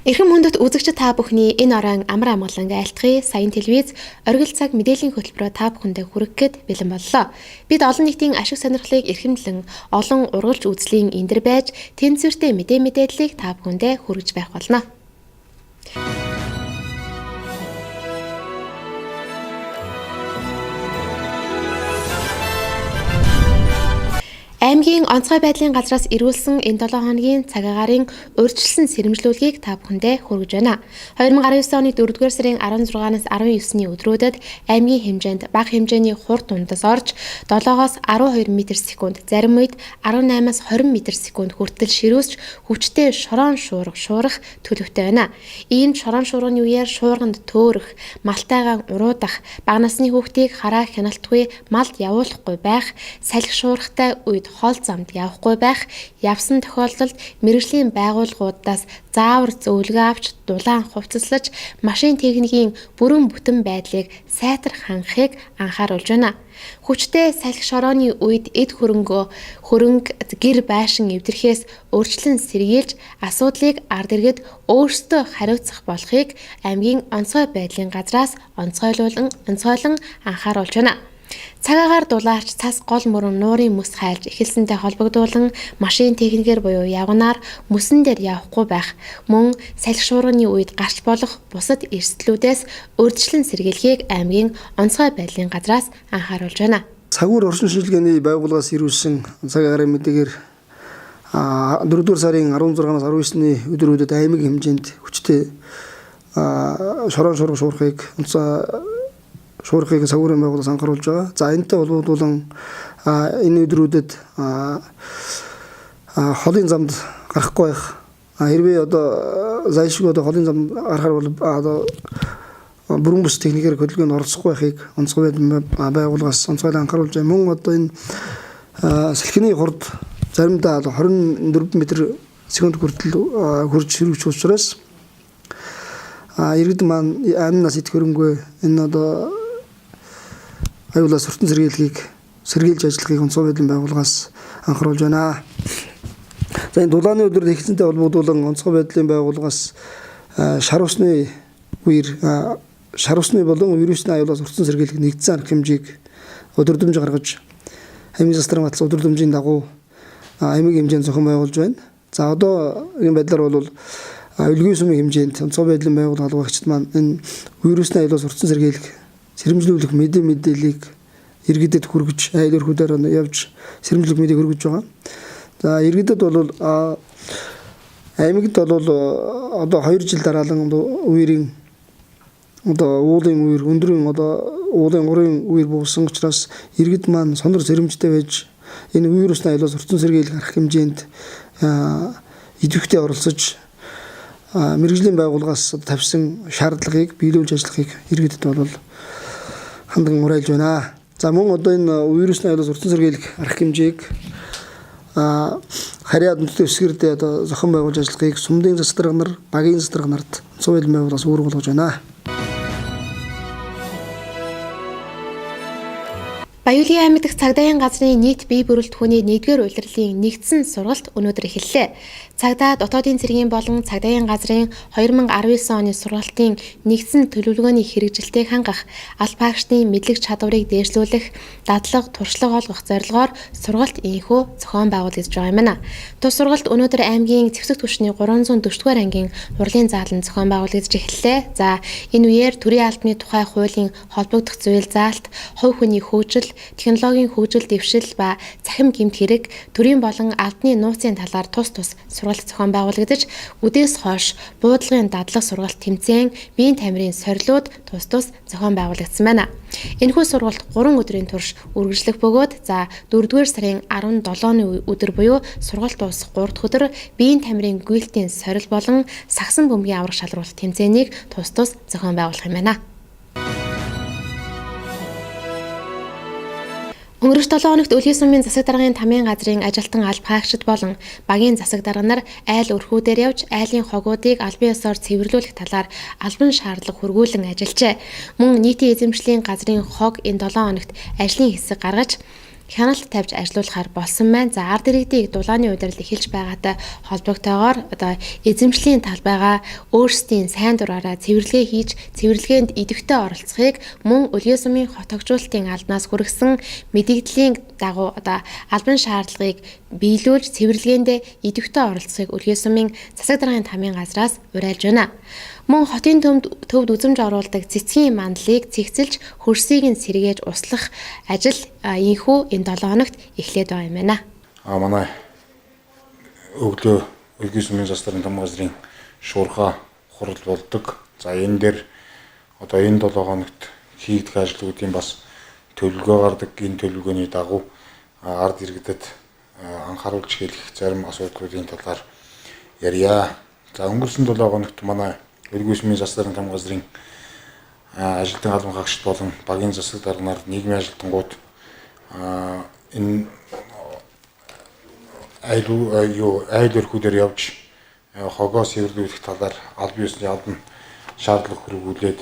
Эрхэм хүндэт үзэгчид та бүхний энэ оройн амар амгалан айлтгая. Саяын телевиз оргил цаг мэдээллийн хөтөлбөрөөр та бүхэндээ хүргэх гээд бэлэн боллоо. Бид олон нийтийн ашиг сонирхлыг эрхэмлэн олон ургалж үзлийн эндэр байж тэнцвэртэй мэдээллийг та бүхэндээ хүргэж байх болно. Аймгийн онцгой байдлын газраас ирүүлсэн энэ 7 хоногийн цаг агаарын урьдчилсан сэрэмжлүүлгийг та бүхэндээ хүргэж байна. 2019 оны 4-р сарын 16-наас 19-ний өдрүүдэд аймгийн хэмжээнд бага хэмжээний хурд дундас орж 7-оос 12 м/секунд, зарим үед 18-аас 20 м/секунд хүртэл ширүүсч хүчтэй шорон шуурга шуурах төлөвтэй байна. Ийм шорон шуурганы үеэр шуурганд төөрөх, малтайгаан уруудах, бага насны хүүхдийг хараа хяналтгүй малд явуулахгүй байх, салхи шуургатай үед хол замд явахгүй байх, явсан тохиолдолд мэргэжлийн байгууллагуудаас заавар зөвлөгөө авч дулаан хувцаслаж машин техникийн бүрэн бүтэн байдлыг сайтар хангахыг анхааруулж байна. Хүчтэй салхи шорооны үед эд хөрөнгө гэр байшин эвдэрхээс урьдчилан сэргийлж асуудлыг ард иргэд өөрсдөө хариуцах болохыг аймгийн онцгой байдлын газраас онцгойлон анхааруулж байна. Цаг агаар дулаарч цас гол мөрөн нуурын мөс хайлж эхэлсэнтэй холбогдуулан машин техникээр буюу явганаар мөсөн дээр явахгүй байх, мөн салхи шуурганы үед гарч болох бусад эрсдлүүдээс урьдчилан сэргийлэхийг аймгийн онцгой байдлын газраас анхааруулж байна. Цагуур орчин шинжилгээний байгууллагаас ирүүлсэн цаг агаарын мэдээгээр 4-р сарын 16-наас 19-ний өдрүүдэд аймгийн хэмжээнд хүчтэй шорон шуурга шуурхыг шуурхыг цагуурын байгууллагаас анхааруулж байгаа. За энэтэй холбогдуулан энэ өдрүүдэд холын замд гарахгүй байх. Хэрвээ одоо зайлшгүй одоо холын замд гарахаар бол одоо бүрэн бүс техникээр хөдөлгөөнд оролцохгүй байхыг онцгой байгууллагаас онцгойлон анхааруулж байгаа. Мөн одоо энэ салхины хурд заримдаа 24 м/секунд хүртэл хурж ширүүч учраас иргэд маань амь нас идэх хөрөнгөө энэ одоо аюулаас өртөн сэргийлж ажиллахыг онцгой байдлын байгууллагаас анхааруулж байна. За энэ дулааны өдрөд эхэлсэнтэй холбогдуулан онцгой байдлын байгууллагаас шар усны үер шар усны болон вирусны аюулаас өртөн сэргийлэх нэгдсэн арга хэмжээг өдөрдмж гаргаж аймгийн засгийн батлсан өдөрдмжийн дагуу аймгийн хэмжээнд зохион байгуулж байна. За одоо энэ байдлаар бол өвлгийн сумын хэмжээнд онцгой байдлын байгууллага албаагчид маань энэ вирусны аюулаас өртөн сэргийлэх сэрэмжлүүлэх мэдээллийг иргэдэд хүргэж айл өрхүүдээр явж сэрэмжлүүлэх мэдээг хүргэж байгаа. За иргэдэд бол аймагт бол одоо 2 жил дараалан үерийн одоо уулын үер өндрийн одоо уулын урын үер буусан учраас иргэд маань сонор сэрэмжтэй байж энэ вирусны аюулаас өртөн сэргийлэх арга хэмжээнд идэвхтэй оролцож мэргэжлийн байгууллагаас тавьсан шаардлагыг биелүүлж ажиллахыг иргэдэд бол хандан уриалж байна. За мөн одоо энэ вирусны аюулаас өртөн сэргийлэх арга хэмжээг харьяа дүнтэй өсгөрдөө одоо зохион байгуулж ажиллахыг сумдын засаг дарга нар, багийн засаг дарга нарт онцгой байдлын байгууллагаас үүрэг болгож байна. Баяуулын аймаг дахь цагдаагийн газрын нийт бие бүрэлдэхүүний 1-р улирлын нэгдсэн сургалт өнөөдөр эхэллээ. Цагдаа дотоодын цэргийн болон цагдаагийн газрын 2019 оны сургалтын нэгдсэн төлөвлөгөөний хэрэгжилтийг хангах, аль багшны мэдлэг чадварыг дээшлүүлэх, дадлага, туршлага олгох зорилгоор сургалт ийнхүү зохион байгуулагдаж байгаа юм байна. Тус сургалт өнөөдөр аймгийн зэвсэг түвшний 340-р ангийн хурлын зааланд зохион байгуулагдаж эхэллээ. За энэ үеэр төрийн албаны тухай хуулийн холбогдох зүйл заалт, хувь хүний хөгжил, технологийн хөгжил дэвшил ба цахим гэмт хэрэг, төрийн болон албаны нууцын талаар тус тус сургалт зохион байгуулагдаж, үдээс хойш буудлагын дадлага сургалт тэмцээн, биеийн тамирын сорилууд тус тус зохион байгуулагдсан байна. Энэхүү сургалт 3 өдрийн турш үргэлжлэх бөгөөд за 4-р сарын 17-ны өдөр буюу сургалт дуусах 3 дахь өдөр биеийн тамирын гүйлтийн сорил болон сагсан бөмбөгийн аврах шалруулалт тэмцээнийг тус тус зохион байгуулах юм байна. Өнгөрөх 7 хоногт Өлгийн сумын засаг даргын тамийн газрын ажилтан алба хаагчид болон багийн засаг дарга нар айл өрхүүдээр явж айлын хогуудыг албан ёсоор цэвэрлүүлэх талаар албан шаардлага хүргүүлэн ажиллажээ. Мөн нийтийн эзэмшлийн газрын хог энэ 7 хоногт ажлын хэсэг гаргаж хяналт тавьж ажилуулахаар болсон байна. За ард иргэдийг дулааны удирдал эхэлж байгаатай холбогдоогоор одоо эзэмшлийн талбайгаа өөрсдийн сайн дураараа цэвэрлэгээ хийж цэвэрлэгээнд идэвхтэй оролцохыг мөн Өлгий сумын хот хөгжүүлэлтийн албанаас хүргэсэн мэдэгдлийн дагуу одоо албан шаардлагыг биелүүлж цэвэрлэгээндээ идэвхтэй оролцохыг Өлгий сумын засаг даргын тамийн газраас уриалж байна. Мөн хотын төвд үзэмж оруулдаг цэцгийн мандлыг цэгцэлж хөрсийг нь сэргээж услах ажил ийнхүү энэ 7 хоногт эхлээд байгаа юм байна. Манай өглөө Өлгий сумын засаг даргын тамийн газрын шуурхай хурал болдог. За энэ дээр одоо энэ 7 хоногт хийгдэх ажлуудын бас төлөвлөгөө гардаг. Энэ төлөвлөгөөний дагуу ард иргэдэд анхааруулж хэлэх зарим асуудлуудын талаар ярья. За өнгөрсөн 7 хоногт манай Өлгий сумын засаг даргын тамийн газрын ажилтан албан хаагчид болон багийн засаг дарганаар нийгмийн ажилтнууд энэ айл өрхүүдээр явж хогоо сэвэрлүүлэх талаар аль биесний албан шаардлага хүргүүлээд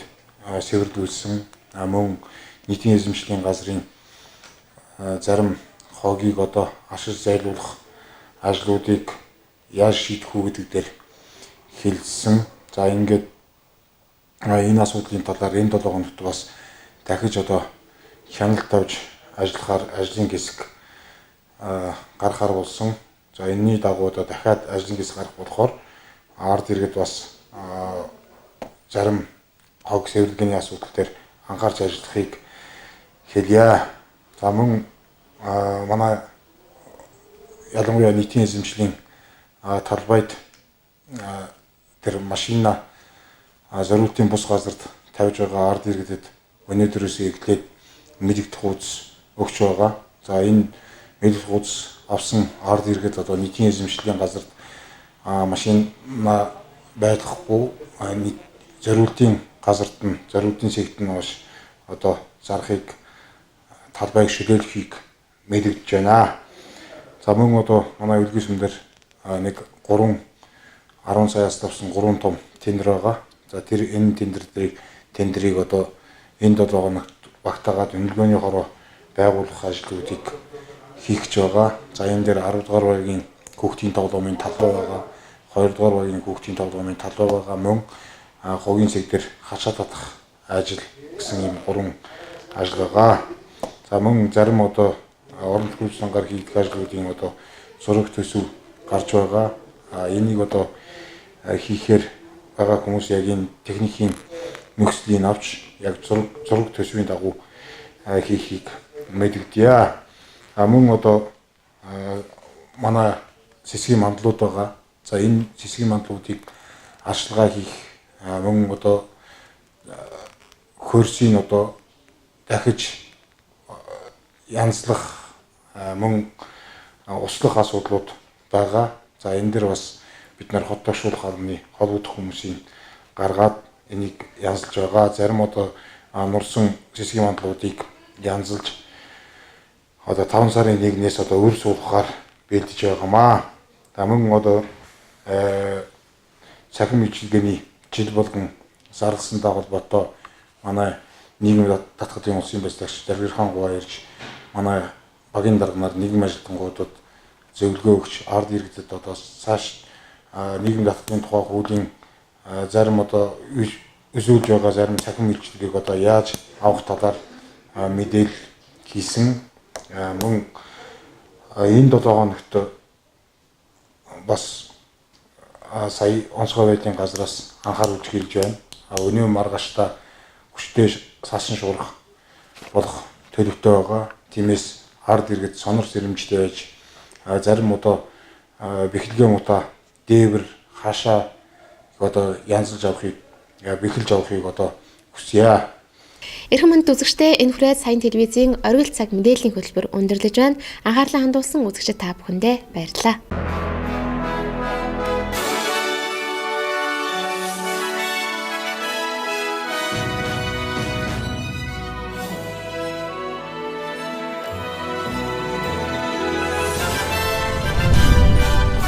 сэвэрлүүлсэн. Мөн нийтийн эзэмшлийн газрын зарим хогийг одоо ашиж зайлуулах ажлуудыг яаж шийдэх үү гэдэг дээр хэлсэн. За ингээд энэ асуудлын талаар энэ 7 хоногт бас дахиж одоо хяналт тавьж ажиллахаар ажлын хэсэг гаргахаар болсон. За энэний дагуу одоо дахиад ажлын хэсэг гарах болохоор ард иргэд бас зарим хог сэвэрлэгээний асуудал дээр анхаарч ажиллахыг хэлье. За мөн манай ялангуяа нийтийн эзэмшлийн талбайд тэр машина зориултын бус газарт тавьж байгаа ард иргэдэд өнөөдрөөс эхлээд мэдэгдэх хуудас өгч байгаа. За энэ мэдэгдэх хуудас авсан ард иргэд одоо нийтийн эзэмшлийн газарт машина байлгахгүй зориултын газарт нь зориултын сэгт нь маш одоо зарахыг талбайг шүлээлэхийг мэдэгдэж байна. За мөн одоо манай Өлгий сум дээр нэг 3 10 саяас тавсан 3 том тендер байгаа. За тэр энэ тендерийг одоо энэ 7 хоногт багтаагаад үнэлгээний хороо байгуулах ажлуудыг хийх гэж байгаа. За энэ дээр 10 дугаар багийн хүүхдийн тоглоомын талбай байгаа. 2 дугаар багийн хүүхдийн тоглоомын талбай байгаа. Мөн хогийн сэг дээр хашаа татах ажил гэсэн ийм 3 ажил байгаа. За мөн зарим одоо орон төхөөрөмж сангаар хийгдэх ажлуудын одоо зураг төсөв гарч байгаа. Энийг одоо хийхээр байгаа хүмүүс яг энэ техникийн нөхцөлийг авч яг зураг төсвийн дагуу хийхийг мэдэгдъя. Мөн одоо манай сэсгийн мандлууд байгаа. За энэ сэсгийн мандлуудыг арчилгаа хийх мөн одоо хөрсийг одоо дахиж янзлах мөн услах асуудлууд байгаа. За энэ дэр бас бид нар хот тогшуулах албаны холбогдох хүмүүсийн гаргаад энийг янзлж байгаа. Зарим одоо нурсан сэсгийн мандлуудыг янзлж одоо 5 сарын 1-ээс одоо өр суулгахаар бэлдэж байгаамаа. За мөн одоо цахим үйлчилгээний жил болгон зарласантай холбоотой манай нийгмийн татгалын улсын баяслагч Жаргал Гуай ирж манай багийн дарганаар нийгмийн ажилтнуудад зөвлөгөө өгч ард иргэдэд одоо цааш нийгмийн татгалын тухай хуулийн зарим одоо өсөөлж байгаа зарим цахим үйлчилгээг одоо яаж авах талаар мэдээлэл хийсэн. Мөн энэ 7 хоногт бас сая онцгой байдлын газраас анхааруулж хэлж байна. Өнөө маргааштай хүчтэй сасан шуурах болох төлөвтэй байгаа. Тиймээс ард иргэд сонор сэрэмжтэй байж зарим одоо бэхлэгээ мутаа дээвэр хаашаа одоо янзлж авахыг бэхэлж авахыг одоо хүсье. Эрхэм хүндэт үзэгчдээ, энэ хүрээд сайн телевизийн оргил цаг мэдээллийн хөтөлбөр өндөрлөж байна. Анхаарлаа хандуулсан үзэгчид та бүхэндээ баярлалаа.